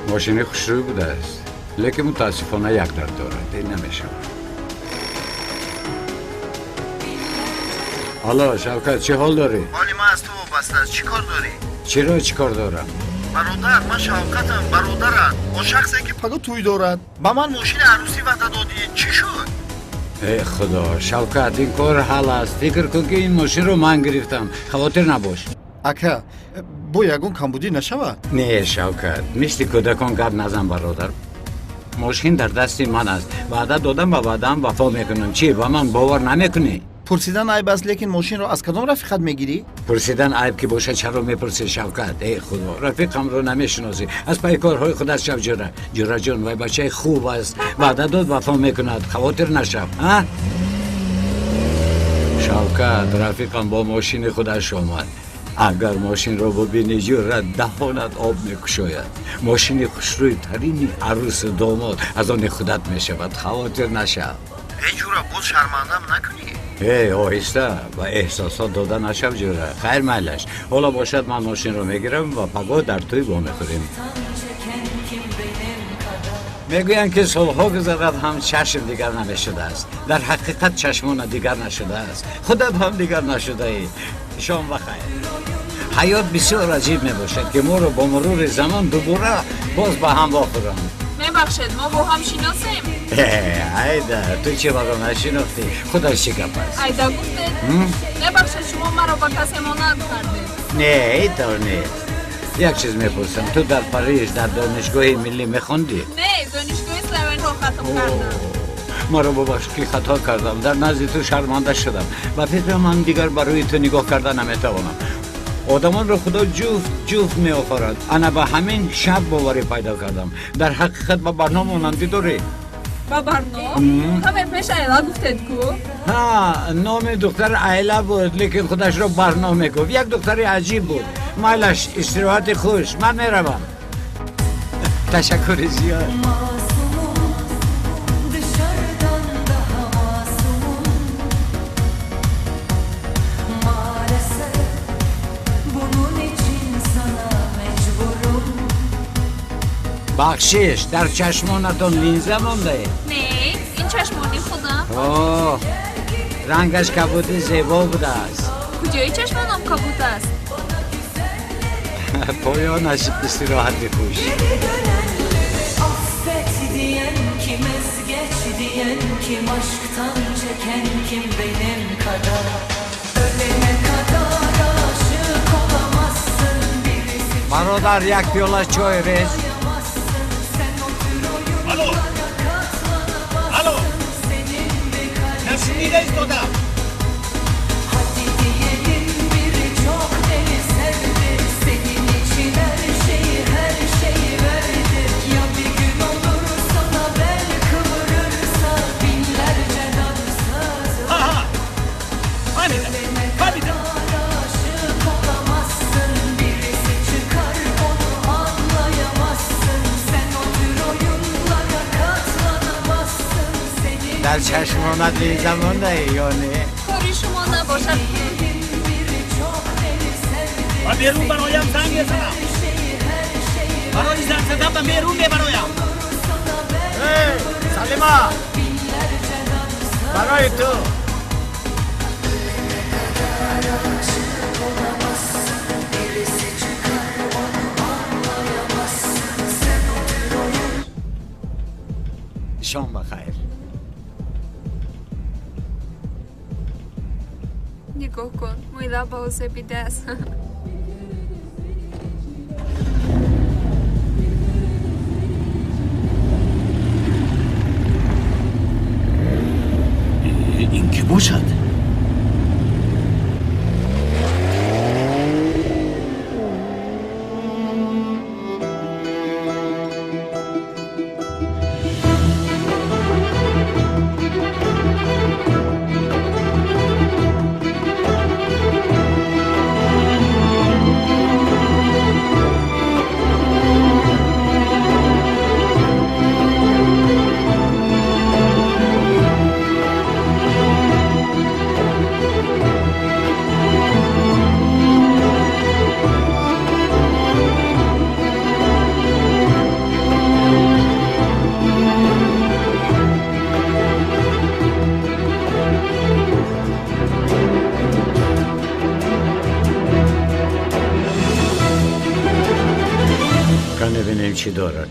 Мошини хушрӯй будааст, лекин мутаассифона як дард дорад, ин намешавад. Алло, Шавкат, чӣ ҳол дорӣ? Ҳоли ман аз ту вобаста аст. Чӣ кор дорӣ? Чиро чӣ кор дорам? Бародар, ман Шавкатам, бародарат. Он шахсе ки паго тӯй дорад. Ба ман мошини арӯсӣ ваъда додӣ. Чӣ шуд? Эй худо, Шавкат, ин кор ҳал аст. Фикр кун ки ин мошинро ман гирифтам. Хавотир набош. Ака, бо ягон камбудӣ нашавад? Не, Шавкат, мисли кӯдакон гап назан, бародар. Мошин дар дасти ман аст. Ваъда додам, ба ваъдаам вафо мекунам. Чӣ, ба ман бовар намекунӣ? Пурсидан айб аст, лекин мошинро аз кадом рафиқат мегирӣ? Пурсидан айб ки бошад, чаро мепурсӣ, Шавкат? Эй худо, рафиқамро намешиносӣ. Аз пайи корҳои худат шав, ҷура. Ҷураҷон, вай бачаи хуб аст. Ваъда дод, вафо мекунад. Хавотир нашав, а? Шавкат, рафиқам бо мошини худаш омад. Агар мошинро бубинӣ, ҷура, даҳонат об мекушояд. Мошини хушрӯйтарини арӯсу домод аз они худат мешавад. Хавотир нашав. Эй ҷура, боз шармандам накунӣ. Эй, оҳиста, ба эҳсосот дода нашав, ҷура. Хайр, майлаш. Ҳоло бошад, ман мошинро мегирам ва пагоҳ дар тӯй вомехӯрем. Мегӯянд ки солҳо гузарад ҳам чашм дигар намешудааст. Дар ҳақиқат чашмона дигар нашудааст. Худат ҳам дигар нашудаӣ. Шом бахайр. Ҳаёт бисёр аҷиб мебошад, ки моро бо мурури замон дубора боз ба ҳам вохӯранд. Мебахшед, мо бо ҳам шиносем? Айда, ту чӣ маро нашинохтӣ? Худаш чӣ гап аст? Айда гуфтед? Мебахшед, шумо маро ба касе монанд кардед. Не, ин тавр нест. Як чиз мепурсам, ту дар Париж дар донишгоҳи миллӣ мехондӣ? Не, донишгоҳи Славянро хатм кардам. Маро бубахш ки хато кардам, дар назди ту шарманда шудам. Ба фикри ман дигар ба рӯи ту нигоҳ карда наметавонам. Одамонро худо ҷуфт ҷуфт меофарад. Ана ба ҳамин шаб боварӣ пайдо кардам. Дар ҳақиқат ба Барно монандӣ дорӣ. Ба Барно? Каме пеш Айла гуфтед ку? Ҳа, номи духтар Айла буд, лекин худашро Барно мегуфт. Як духтари аҷиб буд. Майлаш, истироҳати хуш, ман меравам. Ташаккури зиёд. Бахшиш, дар чашмонатон линза мондае? Не, ин чашмони худам. Оҳ, рангаш кабуди зебо будааст. Куҷои чашмонам кабуд аст? Поёнаш, истироҳати хуш. Бародар, як пиёла чой рез. Алло! Алло! Нашунида истодам! Ҳа-ҳа! Фаҳмидам! Фаҳмидам! Дар чашмонат линза мондаи ё не? Кори шумо набошад. Ба берун бароям занг мезанам. Барои занг задан ба берун мебароям. Эй, Салима! Барои ту. Шом бахайр. Нигоҳ кун, мӯи лабао зебидааст. Ин кӣ бошад? чӣ дорад.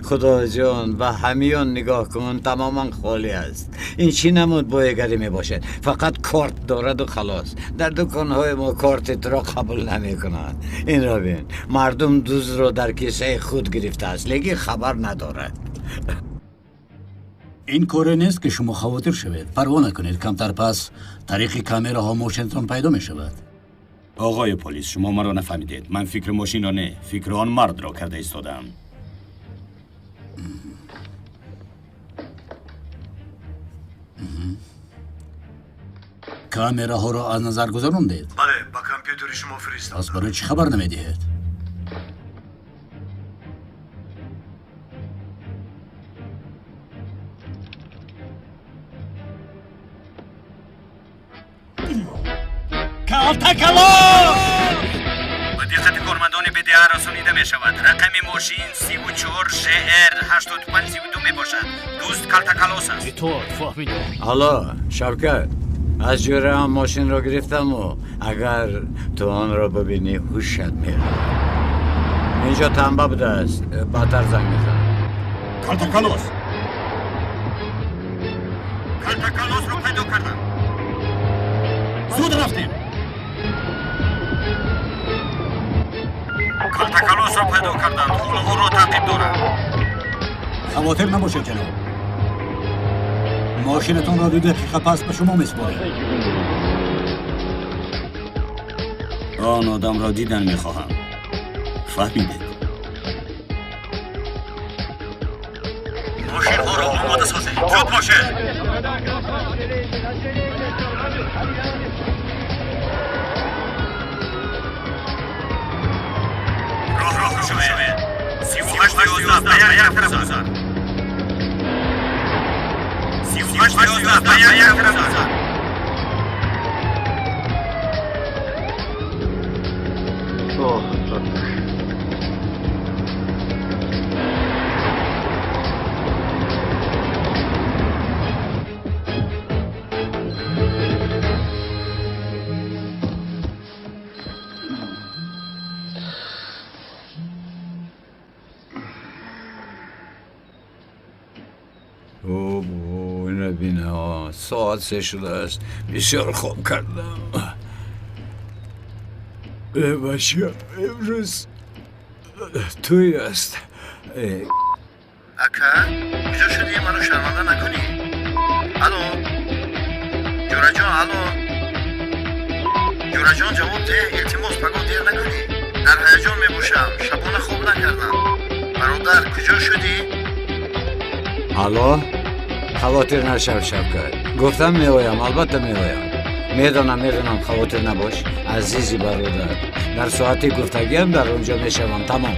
Худоҷон, ба ҳамиён нигоҳ кун, тамоман холӣ аст. Ин чӣ намуд боигарӣ мебошад? Фақат корт дораду халос. Дар дуконҳои мо корти туро қабул намекунанд. Инро бин, мардум дуздро дар кисаи худ гирифтааст, лекин хабар надорад. Ин коре нест ки шумо хавотир шавед. Парво накунед, камтар пас тариқи камераҳо мошинатон пайдо мешавад. Оғои полис, шумо маро нафаҳмидед. Ман фикри мошинро не, фикри он мардро карда истодаам. Камераҳоро аз назар гузарондед? Бале, ба компютери шумо фиристодам. Пас барои чӣ хабар намедиҳед? Калтакалос! Ба диққати кормандони БДА расонида мешавад. Рақами мошин 34 ЖР 8532 мебошад. Дӯст Калтакалос аст. Итоат, фаҳмидам. Алло, Шавкат, аз ҷӯраам мошинро гирифтаму агар ту онро бибинӣ ҳушат меравад. Инҷо танба будааст, баъдтар занг мезанам. Калтакалос! Калтакалосро пайдо кардам. Зуд рафтем. Калтакалосро пайдо карданд. Ҳоло ӯро таъқиб доранд. Хавотир набошед, ҷаноб. Мошинатонро 2 дақиқа пас ба шумо месупорем. Он одамро дидан мехоҳам. Фаҳмидед? Мошинҳоро омода созед. Зуд бошед! Роҳ шавед. 38 11 ба як тараф гузар. 38 11 ба як тараф гузар. ساعت 3 شده است. بسیار خواب کردم. بچه امروز توی است. اکا کجا شدی؟ منو شرمنده نکنی. الو جورا جان، الو جورا جان، جواب ده. التماس پگاه دیر نکنی. در هیجان میباشم، شبانه خواب نکردم. برادر کجا شدی؟ الو خواطر نشو شوکت. گفتم میآیم، البته میآیم. میدانم خواطر نباش عزیزی برادر. در ساعتی گفتگیم در اونجا میشوم. تمام.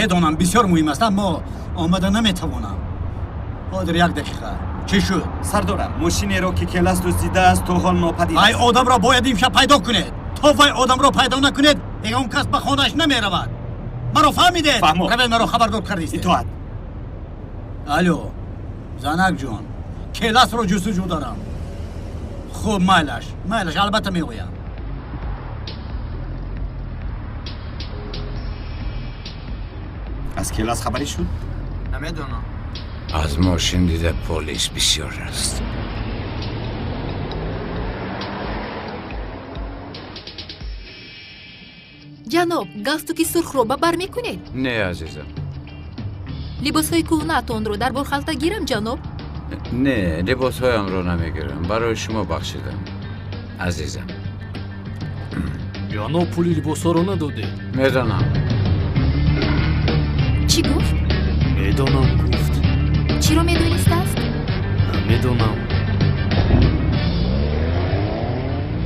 медонам бисёр муҳим аст, аммо омада наметавонам. Ҳозир як дақиқа. Чӣ шуд? Сардорам, мошинеро ки Келас дуздидааст то ҳол нопадид аст. Вай одамро бояд имшаб пайдо кунед. То вай одамро пайдо накунед, ягон кас ба хонааш намеравад. Маро фаҳмидед? Фаҳмо. Равед, маро хабардор кардистед. Итоат. Алло, занакҷон, Келасро ҷустуҷӯ дорам. Хуб, майлаш, майлаш, албатта меоям. Аз Келас хабарӣ шуд? Намедонам. Аз мошин дида полис бисёр аст. Ҷаноб, галстуки сурхро ба бар мекунед? Не, азизам. Либосҳои кӯҳнаатонро дар борхалта гирам, ҷаноб? Не, либосҳоямро намегирам. Барои шумо бахшидам, азизам. Ҷаноб, пули либосҳоро надодед. Медонам. Чӣ гуфт? Медонам гуфт. Чиро медонистааст? Намедонам.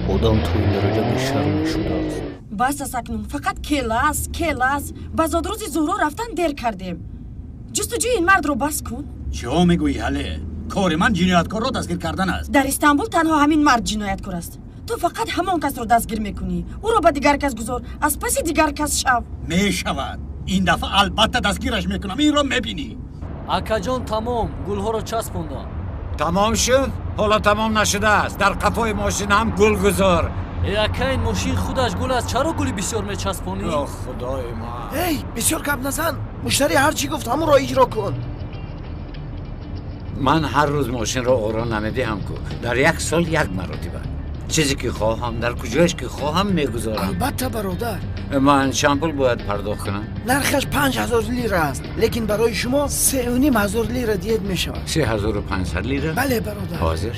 Одам то ин дараҷа бешарм шудааст. Бас аст акнун, фақат келас, келас. Ба зодрӯзи Зуҳро рафтан дер кардем. Ҷустуҷӯи ин мардро бас кун. Чиҳо мегӯӣ, ҳале? Кори ман ҷинояткорро дастгир кардан аст. Дар Истанбул танҳо ҳамин мард ҷинояткор аст. Ту фақат ҳамон касро дастгир мекунӣ. Ӯро ба дигар кас гузор, аз паси дигар кас шав. Мешавад. Ин дафъа албатта дастгираш мекунам. Инро мебинӣ. Акаҷон, тамом, гулҳоро часпондам. Тамом шуд? Ҳоло тамом нашудааст. Дар қафои мошин ҳам гул гузор. Э, ака, ин мошин худаш гул аст. Чаро гули бисёр мечаспонӣ? О, худои ман! Эй, бисёр гап назан. Муштарӣ ҳар чӣ гуфт, ҳамонро иҷро кун. Ман ҳар рӯз мошинро оро намедиҳам ку. Дар як сол як маротиба. Чизе ки хоҳам, дар куҷояш ки хоҳам мегузорам. Албатта, бародар. Ман чанд пул бояд пардохт кунам? Нархаш 5000 лира аст, лекин барои шумо 3500 лира диҳед мешавад. 3500 лира? Бале, бародар. Ҳозир?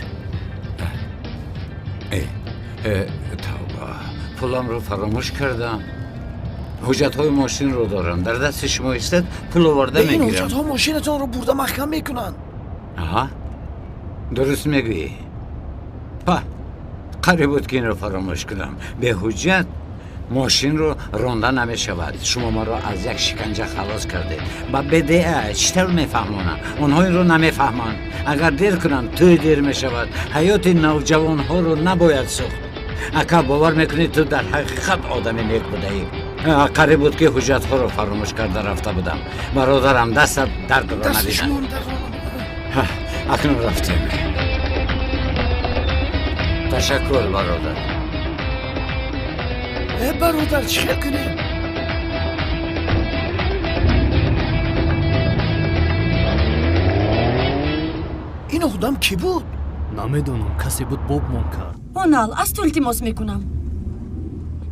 Тавба, пуламро фаромӯш кардам. Ҳуҷҷатҳои мошинро дорам. Дар дасти шумо истад, пул оварда Ин мегирам. ҳуҷҷатҳо мошинатонро бурда маҳкам мекунанд. Аҳа, дуруст мегӯӣ. Па, қариб буд ки инро фаромӯш кунам. Беҳуҷҷат мошинро ронда намешавад. Шумо маро аз як шиканҷа халос кардед. Ба БДА чӣ тавр мефаҳмонам? Онҳо инро намефаҳманд. Агар дер кунам, тӯй дер мешавад. Ҳаёти навҷавонҳоро набояд сӯхт. Ака, бовар мекунӣ, ту дар ҳақиқат одами нек будаӣ. Қариб буд ки ҳуҷҷатҳоро фаромӯш карда рафта будам. Бародарам, дастат дардро Дасти набинад. шумо дард. Акнун рафтем. Ташаккур, бародар. Э, бародар, чӣ хел кунем? Ин одам кӣ буд? Намедонам, касе буд, бобмон кард. Онал, аз ту илтимос мекунам.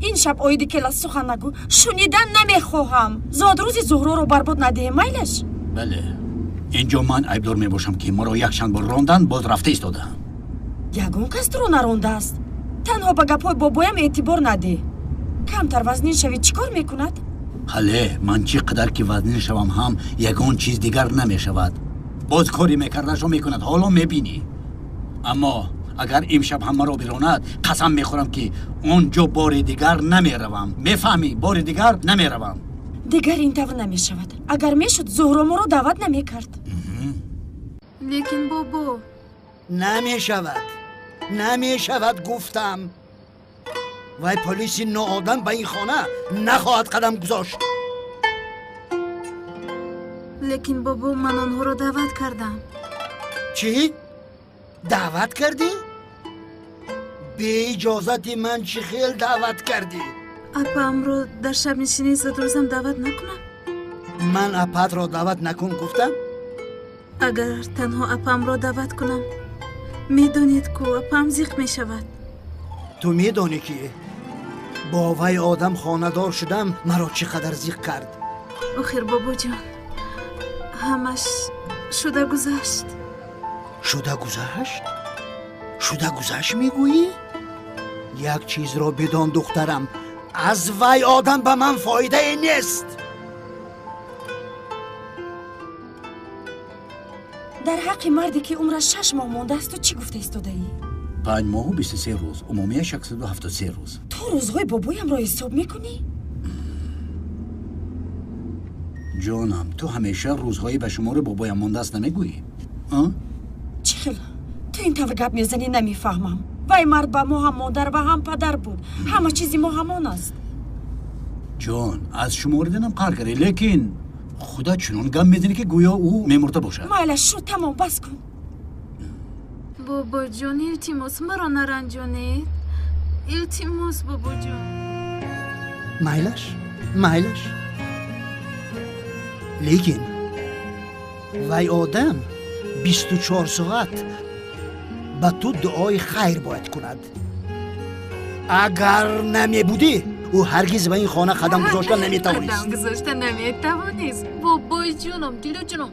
Ин шаб оиди келас сухан нагӯ. Шунидан намехоҳам. Зодрӯзи Зуҳроро барбод надиҳем, майлаш? Бале, инҷо ман айбдор мебошам, ки маро якчанд бор рондан, боз рафта истодаам. Ягон кас туро нарондааст. Танҳо ба гапҳои бобоям эътибор надеҳ. Камтар вазнин шавӣ, чӣ кор мекунад? Ҳале, ман чӣ қадар ки вазнин шавам ҳам, ягон чиз дигар намешавад. Боз кори мекардаашро мекунад, ҳоло мебинӣ. Аммо агар имшаб ҳам маро биронад, қасам мехӯрам, ки он ҷо бори дигар намеравам. Мефаҳмӣ, бори дигар намеравам. Дигар ин тавр намешавад. Агар мешуд, Зуҳро моро даъват намекард. Лекин бобо, Намешавад, намешавад гуфтам. Вай полиси ноодам ба ин хона нахоҳад қадам гузошт. Лекин бобо, ман онҳоро даъват кардам. Чӣ даъват кардӣ? Беиҷозати ман чӣ хел даъват кардӣ? Апаамро дар шабнишинии зодрӯзам даъват накунам? Ман апаатро даъват накун гуфтам? Агар танҳо апаамро даъват кунам, медонед ку, апаам зиқ мешавад. Ту медонӣ, ки бо вай одам хонадор шудам, маро чӣ қадар зиқ кард. Охир, бобоҷон, ҳамаш шуда гузашт. Шуда гузашт, шуда гузашт мегӯӣ? Як чизро бидон, духтарам, аз вай одам ба ман фоидае нест. Дар ҳаққи марде, ки умраш 6 моҳ мондааст, ту чӣ гуфта истодаӣ? 5 моҳу 23 рӯз, умумияш 173 рӯз. Ту рӯзҳои бобоямро ҳисоб мекунӣ? Ҷонам, ту ҳамеша рӯзҳои ба шумори бобоям мондааст намегӯӣ? Чӣ хел ту ин тавр гап мезанӣ, намефаҳмам. Вай мард ба мо ҳам модар ва ҳам падар буд. Ҳама чизи мо ҳамон аст. Ҷон, аз шумориданам қаҳр кардӣ, лекин худа чунон гап мезанӣ, ки гӯё ӯ мемурда бошад. Майлаш, шуд, тамом, бас кун. Бобоҷон, илтимос, маро наранҷонед, илтимос, бобоҷон. Майлаш, майлаш, лекин вай одам 24 соат ба ту дуои хайр бояд кунад. Агар намебудӣ, ӯ ҳаргиз ба ин хона қадам гузошта наметавонист. Қадам гузошта наметавонист. Бобоҷоном, дилоҷоном.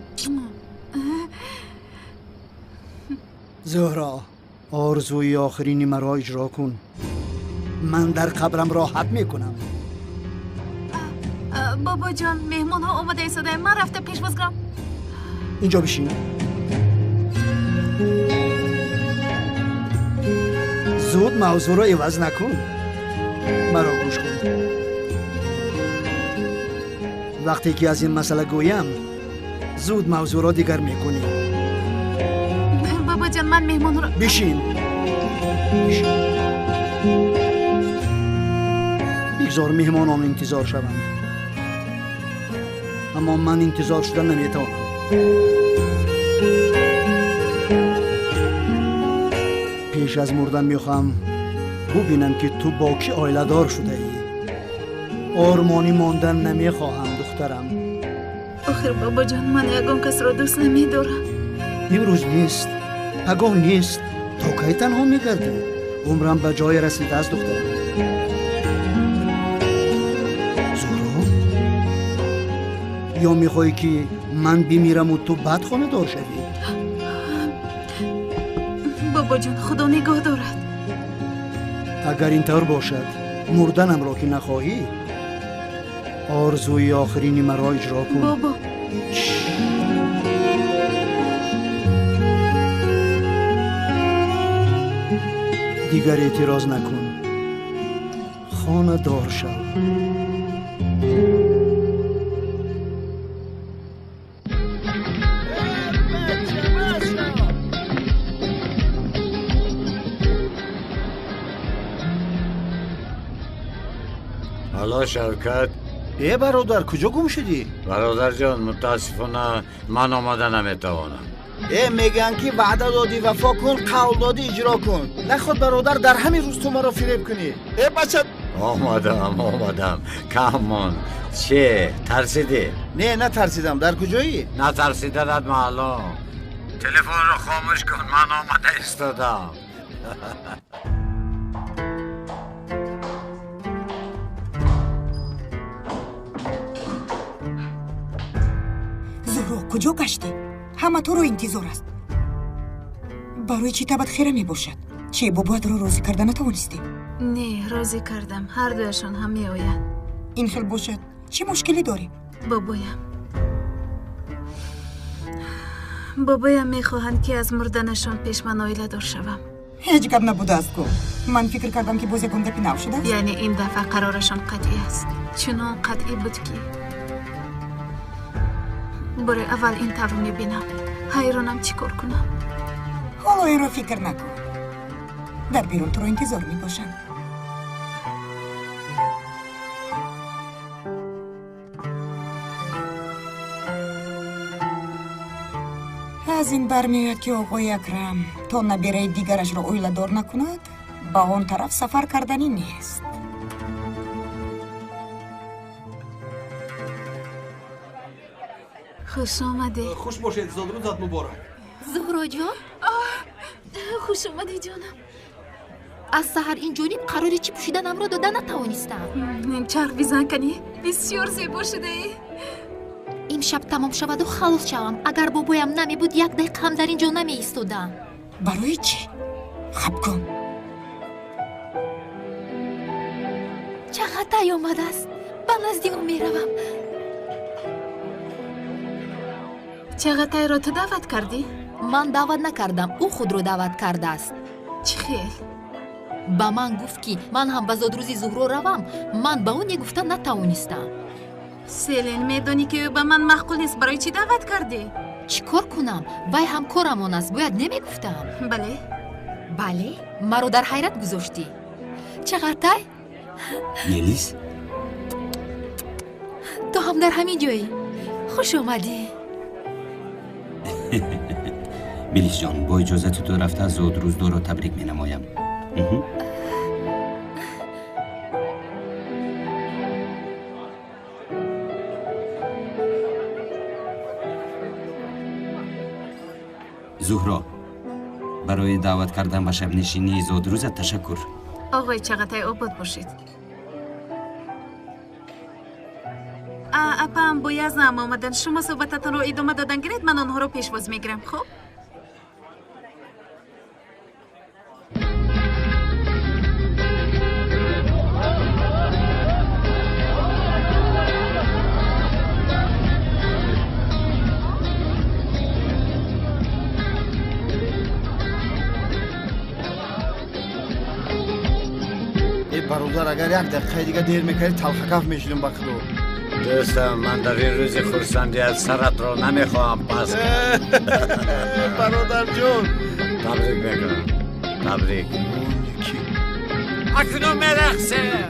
Зуҳро, орзуи охирини маро иҷро кун, ман дар қабрам роҳат мекунам. Бобоҷон, меҳмонҳо омода истодаем, ман рафта пешвоз кунам. Инҷо бишин. Зуд мавзӯъро иваз накун. Маро гӯш кун. Вақте ки аз ин масъала гӯям, зуд мавзӯъро дигар мекунӣ. Бобоҷон, ман меҳмонро бишин. Бишин. Бигзор меҳмонон интизор шаванд. Аммо ман интизор шуда наметавонам. Пеш аз мурдан мехоҳам бубинам, ки ту бо кӣ оиладор шудаӣ. Ормонӣ мондан намехоҳам, духтарам. Охир бобоҷон, ман ягон касро дӯст намедорам. Имрӯз нест, пагоҳ нест. То кай танҳо мегардӣ? Умрам ба ҷое расидааст, духтарам. Зуҳро, ё мехоҳӣ, ки ман бимираму ту баъд хонадор шавӣ? Бобоҷон, худо нигоҳ дорад. Агар ин тавр бошад, мурданамро ки нахоҳӣ, орзуи охирини маро иҷро кун. Бобо, дигар эътироз накун. Хонадор шав. Алло, Шавкат. Э, бародар, куҷо гум шудӣ? Бародарҷон, мутаассифона ман омада наметавонам. Э, мегӯянд, ки ваъда додӣ вафо кун, қавл додӣ иҷро кун. Наход, бародар, дар ҳамин рӯз ту маро фиреб кунӣ. Э, бача. Омадам, омадам. Кам монд. Че, тарсидӣ? Не, натарсидам. Дар куҷоӣ? Натарсиданат маълум. Телефонро хомӯш кун, ман омада истодам. Зуҳро, куҷо гаштӣ? Ҳама туро интизор аст. Барои чӣ табат хира мебошад? Чи бобоятро розӣ карда натавонистӣ? Не, розӣ кардам. Ҳар дуяшон ҳам меоянд. Ин хел бошад, чӣ мушкилӣ дорӣ? Бобоям мехоҳанд, ки аз мурданашон пеш ман оиладор шавам. Ҳеҷ гап набудааст ку. Ман фикр кардам, ки боз ягон гапи нав шудааст. Яъне ин дафъа қарорашон қатъӣ аст. Чунон қатъӣ буд, ки бори аввал ин тавр мебинам. Ҳайронам, чӣ кор кунам. Ҳоло инро фикр накун. Дар берун туро интизор мебошанд. Аз ин бармеояд, ки оғои Акрам то набираи дигарашро оиладор накунад, ба он тараф сафар карданӣ нест. Хуш омадӣ. Хуш бошед, зодрӯзат муборак. Зуҳроҷон, хуш омадӣ, ҷонам. Аз саҳар ин ҷониб қарори чӣ пӯшиданамро дода натавонистам. Чарх бизан, канӣ. Бисёр зебо шудаӣ. Имшаб тамом шаваду халос шавам. Агар бобоям намебуд, як дақиқа ҳам дар ин ҷо намеистодам. Барои чӣ? Хаб кун. Чағатай омадааст. Ба назди ӯ меравам. Чағатайро ту даъват кардӣ? Ман даъват накардам, ӯ худро даъват кардааст. Чӣ хел? Ба ман гуфт, ки ман ҳам ба зодрӯзи Зуҳро равам. Ман ба ӯ не гуфта натавонистам. Селин, медонӣ, ки ӯ ба ман маъқул нест. Барои чӣ даъват кардӣ? Чӣ кор кунам? Вай ҳамкорамон аст, бояд намегуфтам. Бале. Бале, маро дар ҳайрат гузоштӣ. Чағатай? Мелис? Ту ҳам дар ҳамин ҷоӣ. Хуш омадӣ. Мелисҷон, бо иҷозати ту рафта зодрӯздорро табрик менамоям. Зуҳро, барои даъват кардан ба шабнишинии зодрӯзат ташаккур. Оғои Чағатай, обод бошед. Апаам бо Язнаам омаданд. Шумо суҳбататонро идома додан гиред, ман онҳоро пешвоз мегирам. Хуб? Агар як дақиқаи дига дер мекардӣ, талхакаф мешудем ба худо. Дӯстам, ман дар ин рӯзи хурсандият саратро намехоҳам пас кунам. Бародарҷон, табрик мекунам, табрик. Акнун мерақсем.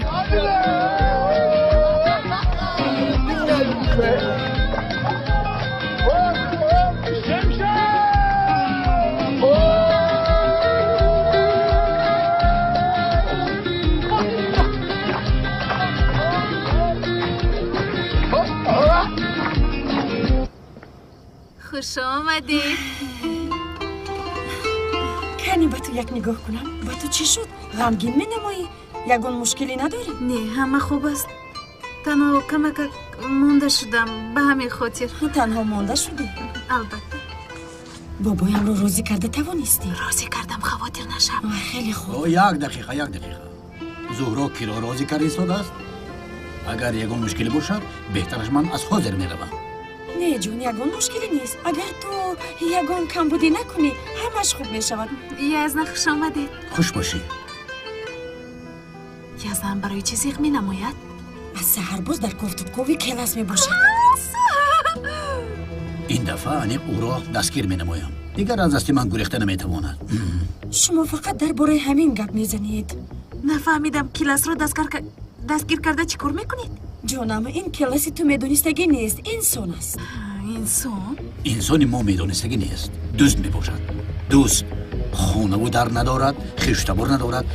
Хуш омадед. Кани ба ту як нигоҳ кунам. Ба ту чӣ шуд? Ғамгин менамоӣ? Ягон мушкилӣ надорӣ? Не, ҳама хуб аст. Танҳо камакак монда шудам, ба ҳамин хотир. Танҳо монда шудӣ? Албатта. Бобоямро розӣ карда тавонистӣ? Розӣ кардам, хавотир нашав. Хеле хуб. Як дақиқа, як дақиқа. Зуҳро киро розӣ карда истодааст? Агар ягон мушкилӣ бошад, беҳтараш ман аз ҳозир меравам. Не ҷон, ягон мушкилӣ нест. Агар ту ягон камбудӣ накунӣ, ҳамаш хуб мешавад. Язна, хуш омадед. Хуш бошӣ. Язнаам барои чӣ зиқ менамояд? Аз саҳар боз дар кофтукови келас мебошад. Ин дафъа аниқ ӯро дастгир менамоям. Дигар аз дасти ман гурехта наметавонад. Шумо фақат дар бораи ҳамин гап мезанед. Нафаҳмидам, келасро дастгир карда чӣ кор мекунед? Ҷонам, ин келаси ту медонистагӣ нест, инсон аст. Инсон? Инсони мо медонистагӣ нест, дӯст мебошад. Дӯст хонаву дар надорад, хештабор надорад.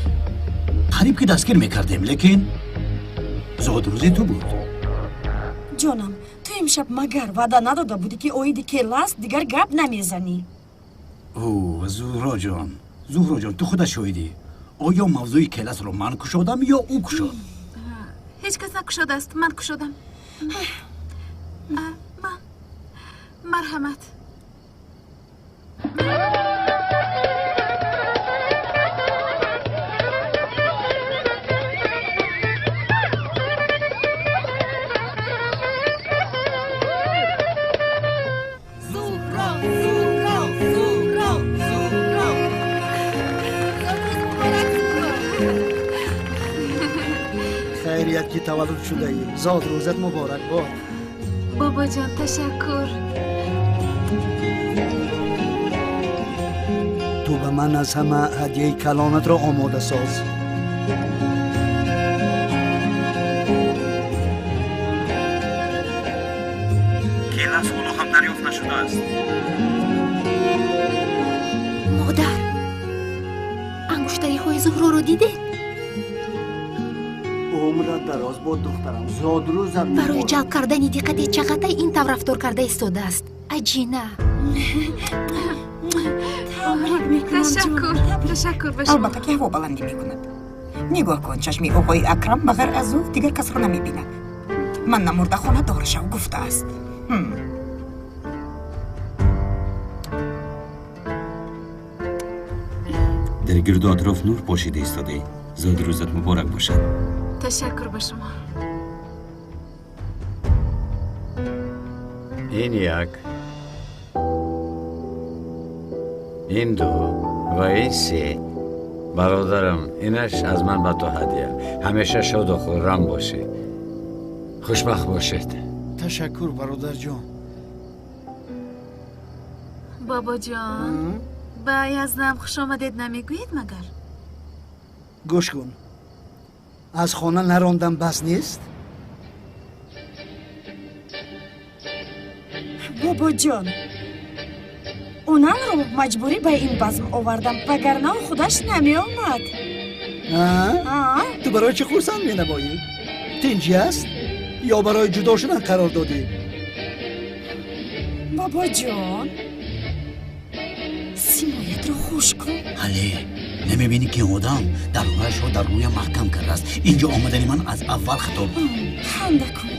Қариб ки дастгир мекардем, лекин зодрӯзи ту буд. Ҷонам, ту имшаб магар ваъда надода будӣ, ки оиди келас дигар гап намезанӣ? О, Зуҳроҷон, Зуҳроҷон, ту худат шоҳидӣ. Оё мавзӯи келасро ман кушодам ё ӯ кушод? Ҳеҷ кас накушодааст, ман кушодам. Ман. Марҳамат. Зуҳро, Зуҳро, Зуҳро, Зуҳро. Зодрӯз муборак, Зуҳро. Хайрият ки таваллуд шудаӣ. Зодрӯзат муборак бод. Бобоҷон, ташаккур. Ту ба ман аз ҳама ҳадияи калонатро омода соз. Келас ҳоло ҳам дарёфт нашудааст. Модар, ангуштариҳои Зуҳроро дидед? Умрат дароз бод, духтарам. Зодрӯзат муборак. Барои ҷалб кардани диққати Чағатай ин тавр рафтор карда истодааст. Аҷина. Ташаккур, ташаккур ба шумо. Албатта ки ҳаво баландӣ мекунад. Нигоҳ кун, чашми оғои Акрам ба ғайр аз ӯ дигар касро намебинад. Ман намурда хонадор шав гуфтааст. Дар гирду атроф нур пошида истодаӣ. Зодрӯзат муборак бошад. Ташаккур ба шумо. Ин як, ин ду ва ин се. Бародарам, инаш аз ман ба ту ҳадия. Ҳамеша шоду хуррам бошӣ, хушбахт бошед. Ташаккур, бародарҷон. Бобоҷон, ба Язнам хуш омадед намегӯед магар? Гӯш кун, аз хона нарондам бас нест? Бобоҷон, онанро маҷбурӣ ба ин базм овардам, вагарна ӯ худаш намеомад. Ту барои чӣ хурсанд менамоӣ? Тинҷӣ аст ё барои ҷудо шудан қарор додӣ? Бобоҷон, симоятро хуш кун. Ҳале намебинӣ ки одам дарвозаашро дар рӯям маҳкам кардааст. Инҷо омадани ман аз аввал хато буд. Ханда кун.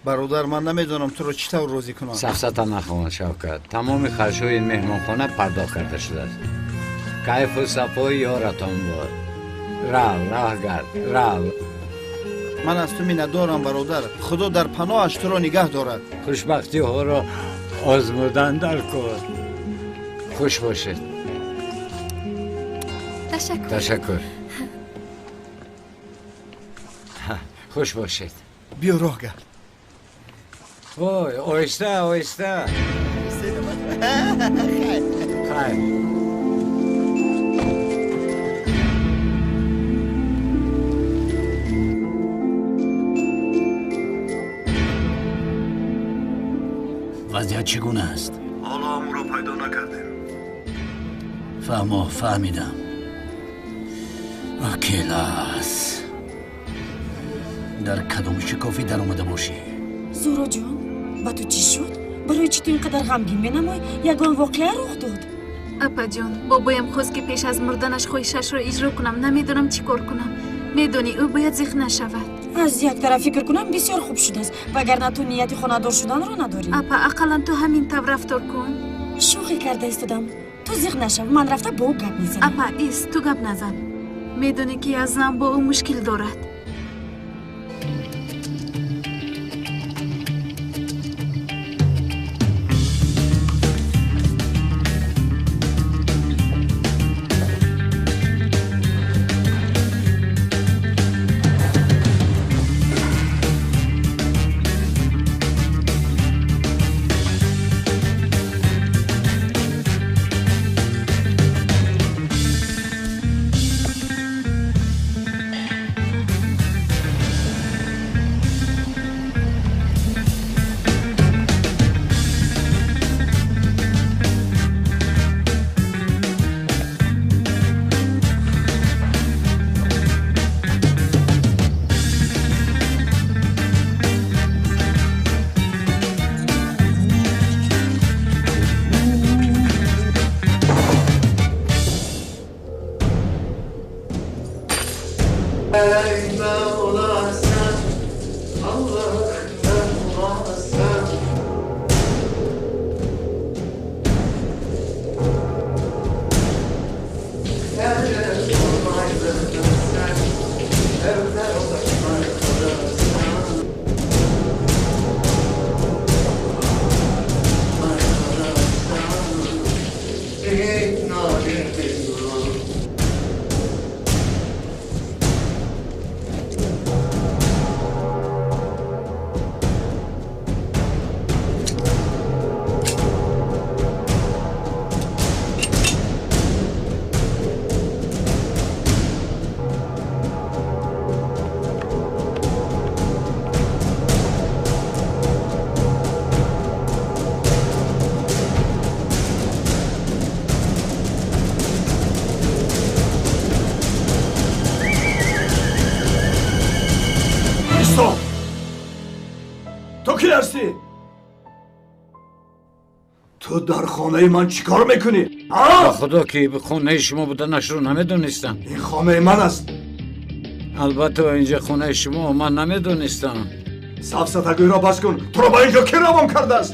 Бародар, ман намедонам туро чӣ тавр розӣ кунам. Сафсата нахон, Шавкат. Тамоми харҷҳои ин меҳмонхона пардохт карда шудааст. Кайфу сафои ёратон бод. Рав, раҳ гард, рав. Ман аз ту миннатдорам, бародар. Худо дар паноҳаш туро нигаҳ дорад. Хушбахтиҳоро озмудан дар кор. Хуш бошед. Ташаккур. Ташаккур. Хуш бошед. Биё роҳ гард. Ой, оҳиста, оҳиста. Хайр. Вазъият чӣ гуна аст? Ҳоло ҳамонро пайдо накардем. Фаҳмо, фаҳмидам. Келас. Дар кадом шикофӣ даромада бошӣ? Зуҳроҷон, ба ту чӣ шуд? Барои чӣ ту ин қадар ғамгин менамоӣ? Ягон воқеа рух дод? Апаҷон, бобоям хост, ки пеш аз мурданаш хоҳишашро иҷро кунам. Намедонам чӣ кор кунам. Медонӣ, ӯ бояд зиқ нашавад. Аз як тараф фикр кунам, бисёр хуб шудааст, вагарна ту нияти хонадор шуданро надорӣ. Апа, ақаллан ту ҳамин тавр рафтор кун. Шӯхӣ карда истодам. Ту зиқ нашав, ман рафта бо ӯ гап мезанам. Апа, ис, ту гап назан. Медонӣ, ки Азам бо ӯ мушкил дорад. Ту дар хонаи ман чӣ кор мекунӣ? Ба худо, ки хонаи шумо буданашро намедонистам. Ин хонаи ман аст. Албатта, инҷа хонаи шумо, ман намедонистам. Сафсатагӯйро бас кун. Туро ба инҷо кӣ равон кардааст?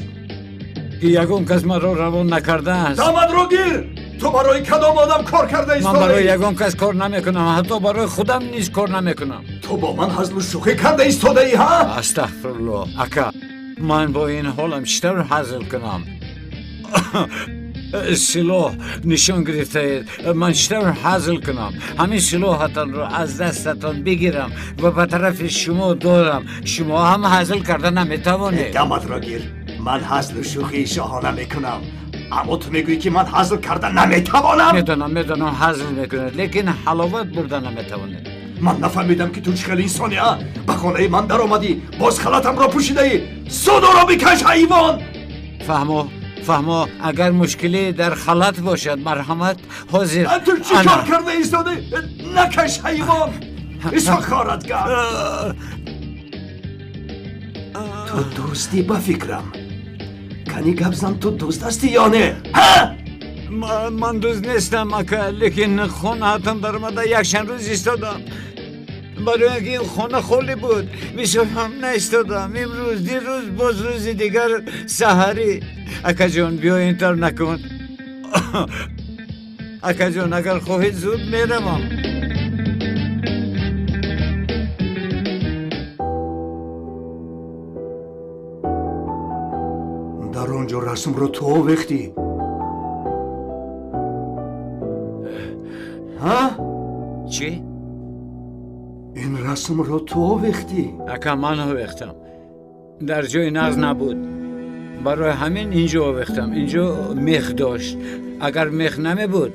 Ки ягон кас маро равон накардааст. Дамадро гир! Ту барои кадом одам кор карда истодаӣ? Ман барои ягон кас кор намекунам, ҳатто барои худам низ кор намекунам. Ту бо ман ҳазлу шӯхӣ карда истодаӣ, ҳа? Астағфируллоҳ, ака, ман бо ин ҳолам чӣ тавр ҳазл кунам? Силоҳ нишон гирифтаед, ман чӣ тавр ҳазл кунам? Ҳамин силоҳатонро аз дастатон бигирам ва ба тарафи шумо дорам, шумо ҳам ҳазл карда наметавонед. Даматро гир. Ман ҳазлу шӯхии шоҳона мекунам, аммо ту мегӯӣ, ки ман ҳазл карда наметавонам. Медонам, медонам, ҳазл мекунед, лекин ҳаловат бурда наметавонед. Ман нафаҳмидам, ки ту чӣ хел инсони, а? Ба хонаи ман даромадӣ, боз халатамро пӯшидаӣ. Зуд ӯро бикаш, ҳайвон! Фаҳмо, фаҳмо, агар мушкиле дар халат бошад, марҳамат, ҳозир. Ту чӣ кор карда истодаӣ? Накаш, ҳайвон! Исо хоратгар! Ту дӯстӣ, ба фикрам. Кани гап зан, ту дӯст ҳастӣ ё не? Ҳа? Ман дӯст нестам, ака, лекин хонаатон даромада якчанд рӯз истодам. Барои ин ки ин хона холӣ буд, бисёр ҳам наистодам. Имрӯз, дирӯз, боз рӯзи дигар саҳарӣ. Акаҷон, биё, ин тавр накун. Акаҷон, агар хоҳед, зуд меравам. Дар он ҷо расмро ту овехтӣ? Ҳа? Чӣ? Ин расмро ту овехтӣ? Ака, ман овехтам. Дар ҷои нағз набуд. Барои ҳамин инҷо овехтам. Инҷо мех дошт. Агар мех намебуд,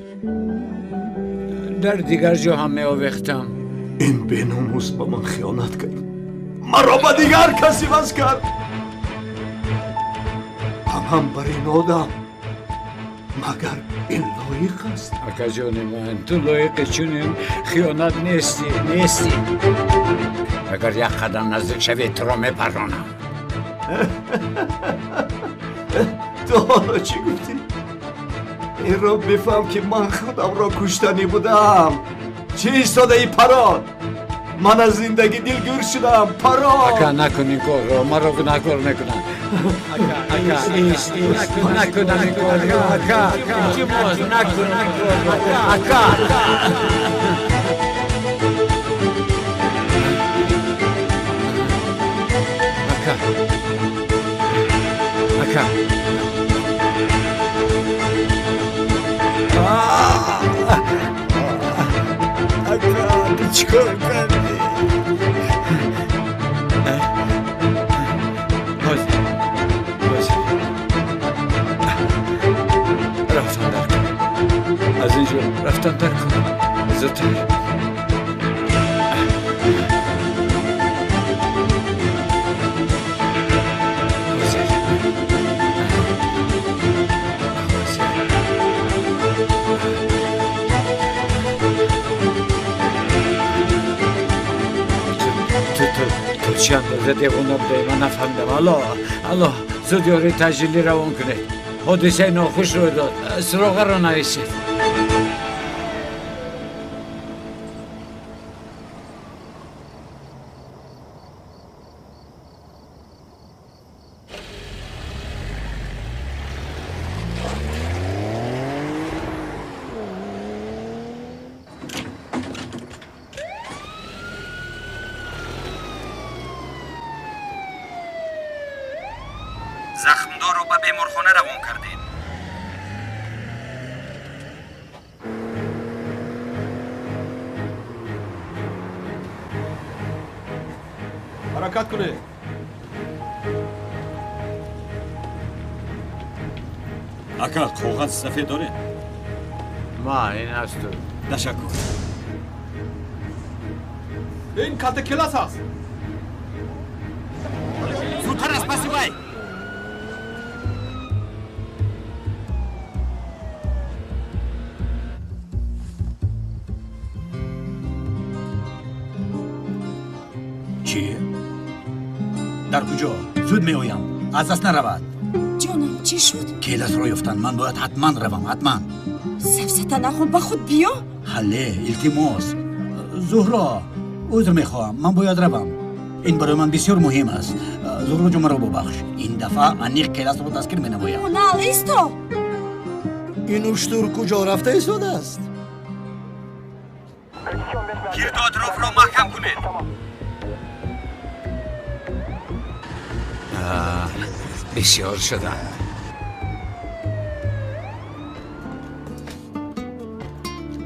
дар дигар ҷо ҳам меовехтам. Ин беномус ба ман хиёнат кард. Маро ба дигар кас иваз кард. Ҳамам бар ин одам. Магар ин лоиқ аст? Акаҷони ман, ту лоиқи чунин хиёнат нестӣ, нестӣ. Агар як қадам наздик шавӣ, туро мепаронам. Ту ҳоло чӣ гуфтӣ? Инро бифаҳм, ки ман худамро куштанӣ будам. Чӣ истодаи, парон? Ман аз зиндагӣ дилгир шудам, парон. Ака, накун ин корро, маро гунаҳкор мекунанд. Ака, ака, ист, ист, накун ин корро, ака, илтимос, накун ин корро, ака. Ака, ака. Ака, ту чӣ кор кардӣ? Ҳозир, ҳозир. Рафтан дар кор. Аз ин ҷо рафтан дар кор. Зудтар. Ҳозир. Ҳозир. Ту чӣ андоза девона будаӣ, ман нафаҳмидам. Алло, алло, зуд ёрии таъҷилӣ равон кунед. Ҳодисаи нохуш рӯй дод. Суроғаро нависед. Захмдорро ба беморхона равон кардем. Ҳаракат кунед. Ака, коғаз сафед доред? Ма, ин аст ту. Ташаккур. Ин калта келас аст. Зудтар аз паси вай! Чӣ? Дар куҷо? Зуд меоям. Аз даст наравад. Ҷонам, чӣ шуд? Келасро ёфтанд. Ман бояд ҳатман равам, ҳатман. Сафсата нахӯр, ба худ биё. Ҳалле, илтимос. Зуҳро, узр мехоҳам. Ман бояд равам. Ин барои ман бисёр муҳим аст. Зуҳро ҷон, маро бубахш. Ин дафъа аниқ келасро дастгир менамоям. Унал, исто! Ин уштур куҷо рафта истодааст? Гирду атрофро маҳкам кунед. Бисёр шуданд.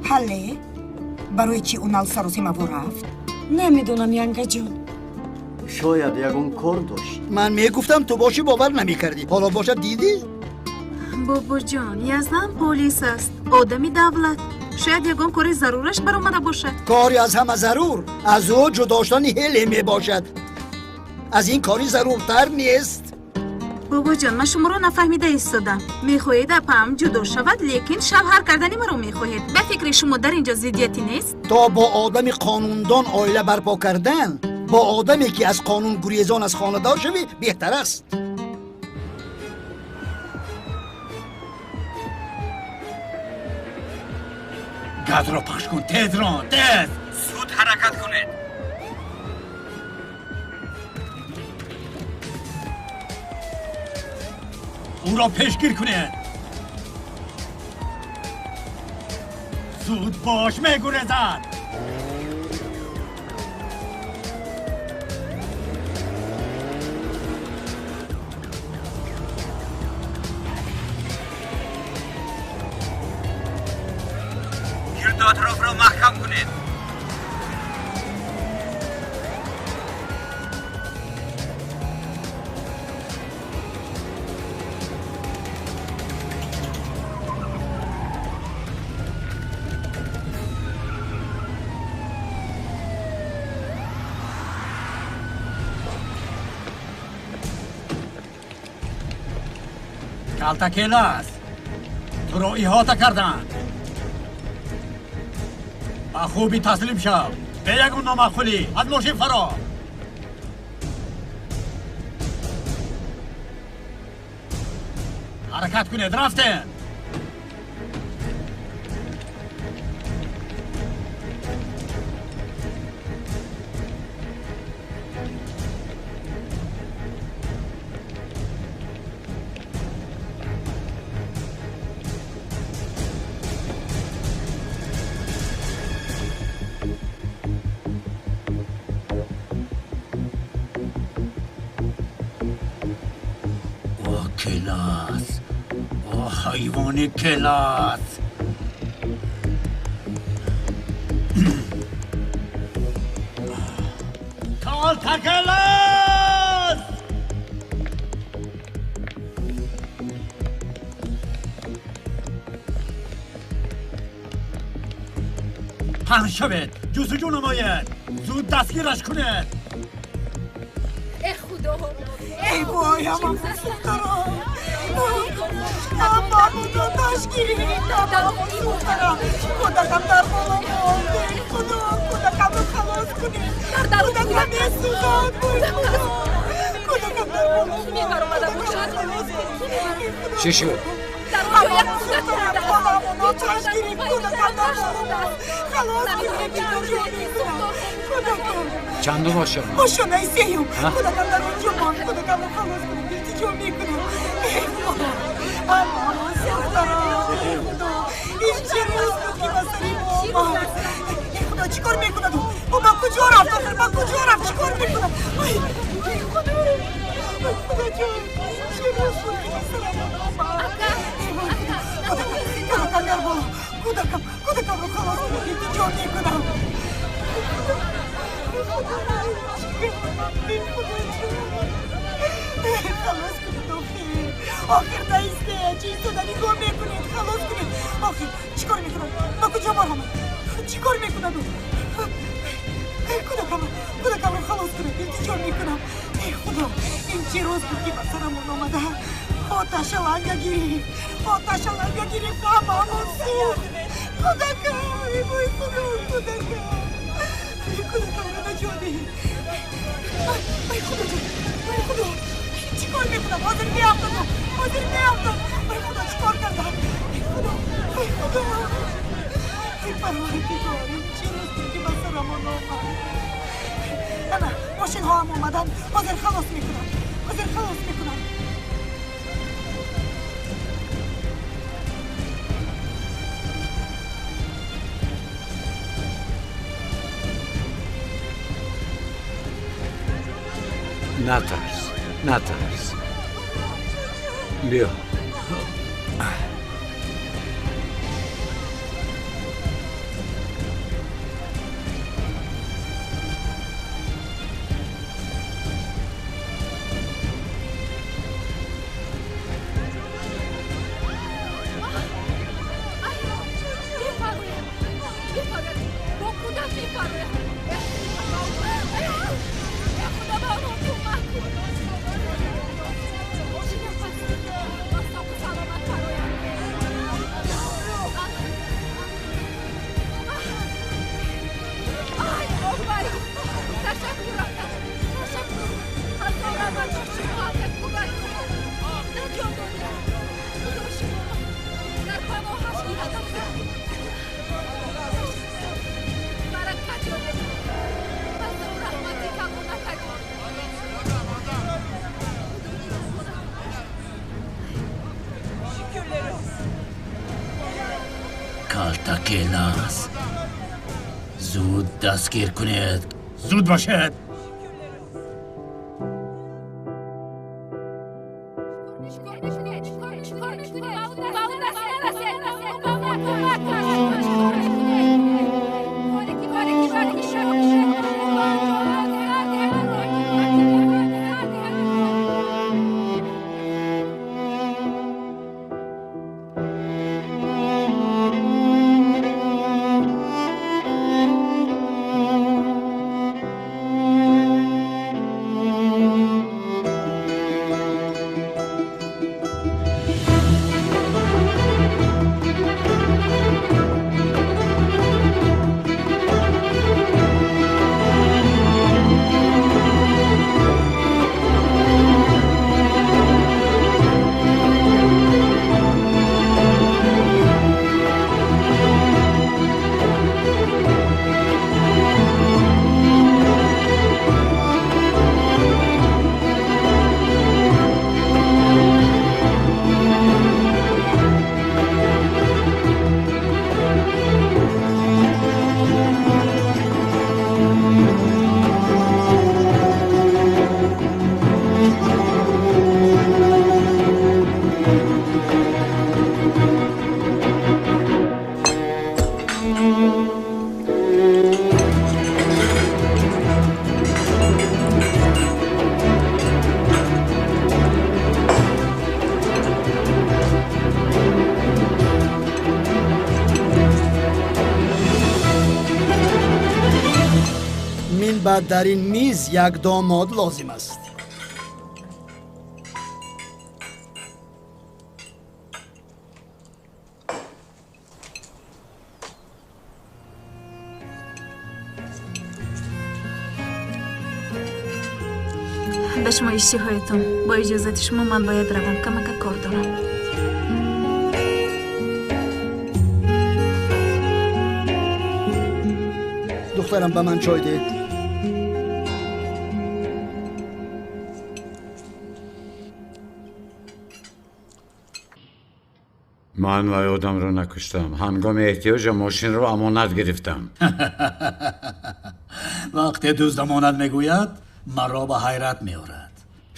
Ҳалле, барои чӣ Унал саросимаво рафт? Намедонам, янгаҷон. Шояд ягон кор дошт. Ман мегуфтам, ту бошӣ бовар намекардӣ. Ҳоло бошад, дидӣ? Бобоҷон, Яздан полис аст, одами давлат. Шояд ягон кори зарураш баромада бошад. Кори аз ҳама зарур аз ӯ ҷудо шудани ҳеле мебошад. Аз ин кори заруртар нест. Бобоҷон, ман шуморо нафаҳмида истодам. Мехоҳед апаам ҷудо шавад, лекин шавҳар кардани маро мехоҳед. Ба фикри шумо дар ин ҷо зиддияте нест? То бо одами қонундон оила барпо кардан, бо одаме ки аз қонун гурезон аз хонадор шавӣ беҳтар аст. Газро пахш кун, тез рон, тез! Зуд ҳаракат кунед. Ӯро пешгир кунед. Зуд бош, мегурезад. Атрофро маҳкам кунед. Калтакелас, туро иҳота карданд. Ба хубӣ таслим шав, бе ягон номаъқулӣ аз мошин фаро. Ҳаракат кунед, рафтем. Келас, о ҳайвони келас. Калтакелас! Паҳн шавед, ҷустуҷӯ намоед, зуд дастгираш кунед. Э худо! Эй вой, ҳамамон сӯхтарам! Ҳамамонро ташкил, ҳамамон сӯхтарам! Кӯдакам дар боло монд! Эй худо, кӯдакамро халос кунед! Кӯдакам месӯзад! Вой худо! Кӯдакам дар боло монд! Чӣ шуд? Ҳамамон сӯхтарам! Ҳамамонро ташкил, кӯдакам дар боло монд! Халос кунед, илтиҷо мекунам! Кӯдакам! Чандум ошёна? Ошёнаи сеюм. Кӯдакам дар он ҷо монд. Кӯдакамро халос кунед, илтиҷо мекунам. Эй худо! Ҳамамон сӯхтарам! Эй худо! Ин чӣ рӯз буд, ки ба сари мо омад? Эй худо, чӣ кор мекунад ӯ? Ӯ ба куҷо рафт? Охир ба куҷо рафт? Чӣ кор мекунад? Ой, эй худо! Ой худоҷон! Ин чӣ рӯз буд, ки ба сарамон омад? Кӯдакам дар боло! Кӯдакам, кӯдакамро халос кунед, илтиҷо мекунам. Халос кунед, охир! Охир наисте! Чӣ истода нигоҳ мекунед? Халос кунед! Охир, чӣ кор мекунад? Ба куҷо баромад? Чӣ кор мекунад ӯ? Кӯдакамро, кӯдакамро халос кунед, илтиҷо мекунам. Эй худо, ин чӣ рӯз буд, ки ба сарамон омада? Оташа ланга гирифт! Оташа ланга гирифт! Ҳамаамон сӯхт! Кӯдакам! Эй вой худо, кӯдакам! Кӯдакамро наҷот диҳед! Ай худоҷон! Ай худо! Чӣ кор мекунам? Ҳозир меафтам! Ҳозир меафтам! Ай худо, чӣ кор кардам? Ай худо! Ай худо! Ай парвардигор, ин чӣ рӯз буд, ки ба сарамон омад? Ана, мошинҳоам омаданд. Ҳозир халос мекунам. Ҳозир халос мекунам. Натарс, натарс. Биё. Калтакелас, зуд дастгир кунед, зуд бошед. Баъд дар ин миз як домод лозим аст. Ба шумо иштиҳоятон. Бо иҷозати шумо ман бояд равам, камака кор дорам. Духтарам, ба ман чой деҳ. Ман вай одамро накуштам. Ҳангоми эҳтиёҷа мошинро амонат гирифтам. Вақте дузд амонат мегӯяд, маро ба ҳайрат меорад.